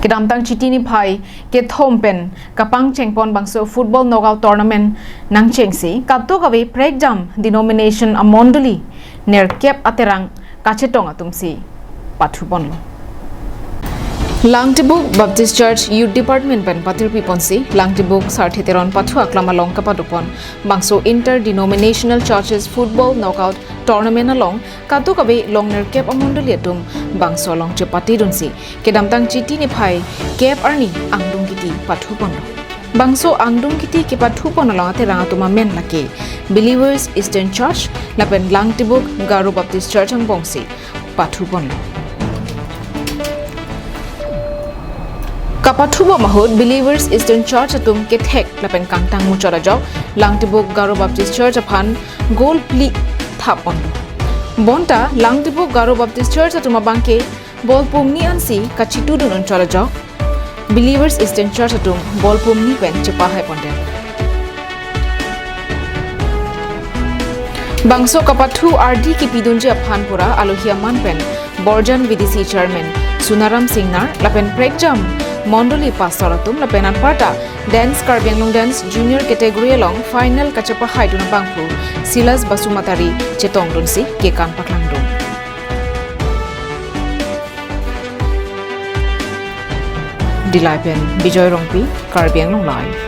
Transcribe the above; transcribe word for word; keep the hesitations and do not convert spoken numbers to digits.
Kedamtang Chiti niphai kethom pen kapangcheng pon bangso football knockout tournament nangchengsi kadokave prekjam denomination amondoli nerkep aterang kachetong atumsi pathu ponlo. Langtibuk Baptist Church Youth Department pen patirpi ponsi Langtibuk Sarthe Teron pathu aklam along kapado pon bangso Inter Denominational Churches Football Knockout Tournament along kadokave longnerkep amondoli atum bangso along chepatedunsi kedamtang Chiti niphai kep arni angdung kiti pathu ponlo. Bangso angdung kiti kepathu pon along aterang atum amen lake Believers Eastern Church lapen Langtibuk Garo Baptist Church angbongsi pathu ponlo. Kapathu bom ahut Believers Eastern Church atum kethek lapen kangtang muchot ajok Langtibuk Garo Baptist Church aphan goal phli thap ponlo. Bonta Langtibuk Garo Baptist Church atum abangke ball pumni ansi kachitudun unchot ajok Believers Eastern Church atum ball pumni pen chepahai pondet. Bangso kapathu ardi kipidunji aphan pura alohi aman pen Borjan V D C Chairman Sunaram Singnar lapen prekjam mondoli pastor atum lapen anparta Dance Karbi Anglong Dance Junior Category along final kachepahaidun abangphu Silas Basumatary chetongdunsi kekan paklangdun. Dillai pen Bijoy Rongpi, Karbi Anglong Live.